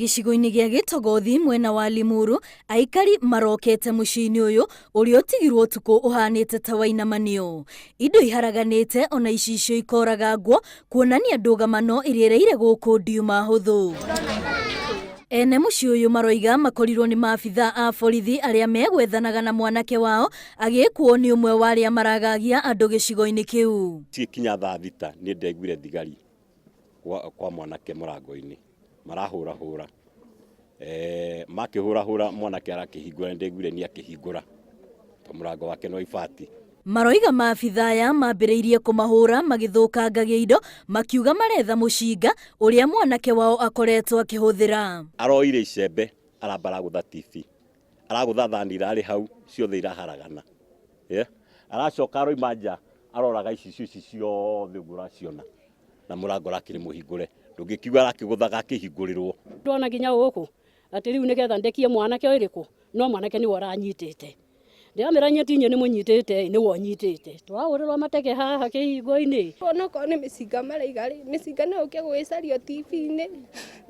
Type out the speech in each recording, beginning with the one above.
Gĩcigo-inĩ gĩa Gĩtogothi mwena wa Limuru, aikari marokete mũciĩ-inĩ ũyũ ũrĩa ũtigirwo ũtukũ ũhanĩte ta wainamanio. Indo iharaganĩte ona icicio ikoragangwo kuonania ndũgamano ĩrĩa ĩraire gũkũ ndiuma hũthũ. Ene mũciĩ ũyũ maroiga makorirwo nĩ maabitha a borithi arĩa megwethanaga na mwanake wao agĩkuo nĩ ũmwe wa arĩa maragagia andũ gĩcigo-inĩ kĩu. Cigĩkinya thaa thita niĩ ndaiguire thigari kwa, kwa mwanake mũrango-inĩ marahũrahũra e, makĩhũrahũra mwanake arakĩhingũra nĩndaiguire nĩ akĩhingũra to mũrango wake no ibati. Maroiga maabitha aya mambĩrĩirie kũmahũra magĩthũkangagia indo makiuga maretha mũcinga ũrĩa mwanake wao akoretwo akĩhũthĩra. Aroire icembe aramba aragũtha TV aragũtha thani irarĩ hau ciothe iraharagana yeah. Aracoka aroima nja aroraga icicio ici ciothe ũguo ũraciona na mũrango ũrakĩrĩ mũhingũre ndũngĩkiuga arakĩgũthaga akĩhingũrĩrwo. Ndona nginya gũkũ atĩ rĩu nĩgetha ndekie mwanake ũrĩkũ no mwanake nĩwe ũranyitĩte ndĩramĩra nyeti inyuĩ nĩ mũnyitĩte nĩwe ũnyitĩte twahũrĩrwo mateke haha kĩhingo-inĩ. Onokorwo nĩ mĩcinga maraiga rĩ, mĩcinga no yũke gũgĩcario TV-inĩ,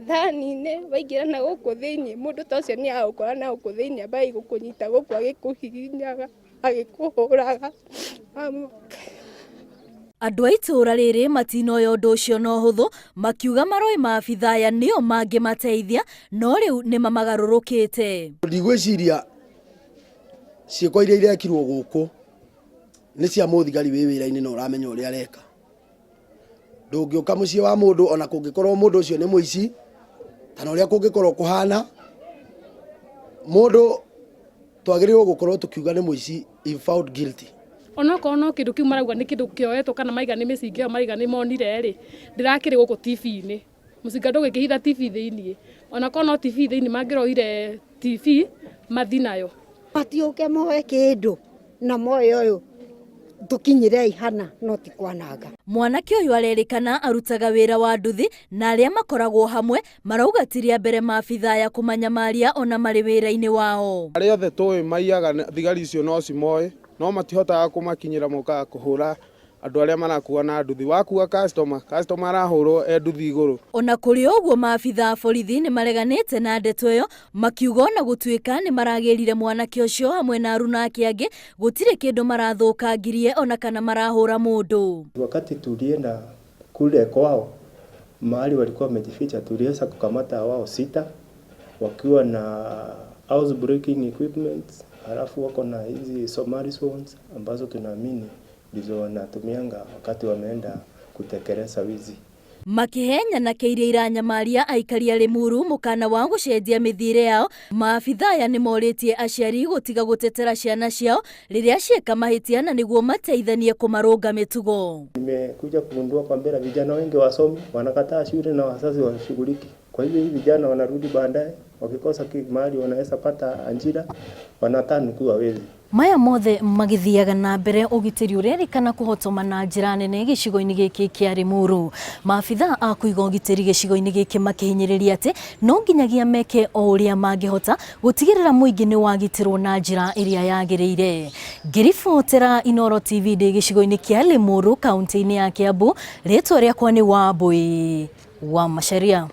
thani-inĩ, waingĩra na gũkũ thĩiniĩ mũndũ ta ũcio nĩ agũkora na gũkũ thĩiniĩ ambagie gũkũnyita gũkũ agĩkũhihinyaga agĩkũhũraga. Andũ a itũũra rĩrĩ matinoya ũndũ ũcio na ũhũthũ makiuga maroĩ maabitha aya nĩo mangĩmateithia no rĩu nĩ mamagarũrũkĩte. Ndigwĩciria ciĩko iria irekirwo gũkũ nĩ cia mũthigari wĩ wĩra-inĩ na ũramenya ũrĩa areka. Ndũngĩũka mũciĩ wa mũndũ ona kũngĩkorwo mũndũ ũcio nĩ mũici kana ũrĩa kũngĩkorwo kũhana, mũndũ twagĩrĩirwo gũkorwo tũkiuga nĩ mũici if found guilty. Onokorwo no kĩndũ kĩu marauga nĩ kĩndũ kĩoetwo kana maiga nĩ mĩcinga ĩyo maraiga nĩ monire rĩ, ndĩrakĩrĩ gũkũ TV-inĩ. Mũcinga ndũngĩkĩhitha TV thĩiniĩ. Onakorwo no TV thĩiniĩ mangĩroire TV mathi nayo. Matiũke moe kĩndũ na moe ũyũ tũkinyĩrei hana no ti kwananga. Mwanake ũyũ arerĩkana arutaga wĩra wa nduthi na arĩa makoragwo hamwe marauga ti rĩa mbere maabitha aya kũmanyamaria ona marĩ wĩra-inĩ wao. Arĩa othe tũĩ maiyaga thigari icio no cimoĩ no matihotaga kũmakinyĩra mokaga kũhũra andũ arĩa marakua na nduthi. Wakua customer, customer arahũrwo e nduthi igũrũ. Ona kũrĩ ũguo maabitha a borithi nĩ mareganĩte na ndeto ĩyo makiuga ona gũtuĩka nĩ maragĩrire mwanake ũcio hamwe na aruna ake angĩ gũtirĩ kĩndũ marathũkangirie ona kana marahũra mũndũ. Wakati tulienda kule kwao mahali walikuwa wamejificha, tuliweza kukamata wao sita wakiwa na house breaking equipment, halafu wako na hizi Somali swords ambazo tunaamini ndizo wanatumianga wakati wameenda kutekeleza wizi. Makĩhe nyanake iria iranyamaria aikari a Limuru mũkana wa gũcenjia mĩthiĩre yao, maabitha aya nĩ morĩtie aciari gũtiga gũtetera ciana ciao rĩrĩa cieka mahĩtia na nĩguo mateithanie kũmarũnga mĩtugo. Nimekuja kugundua kwamba vijana wengi wasomi wanakataa shule na wazazi washughuliki. Kwa hivyo hivi vijana wanarudi baadaye wakikosa mahali wanaweza pata ajira wanatani kuwa wezi. Maya mothe magĩthiaga na mbere ũgitĩri ũrerĩkana kũhotoma na njĩra nene gĩcigo-inĩ gĩkĩ kĩa Limuru. Maabitha a kũiga ũgitĩri gĩcigo-inĩ gĩkĩ makĩhinyĩrĩria atĩ no nginyagia meke o ũrĩa mangĩhota gũtigĩrĩra mũingĩ nĩ wagitĩrwo na njĩra ĩrĩa yagĩrĩire. Ngĩribotera Inooro TV ndĩ gĩcigo-inĩ kĩa Limuru kaunti-inĩ ya Kiambu, rĩtwa rĩakwa nĩ Wambui wa Macharia.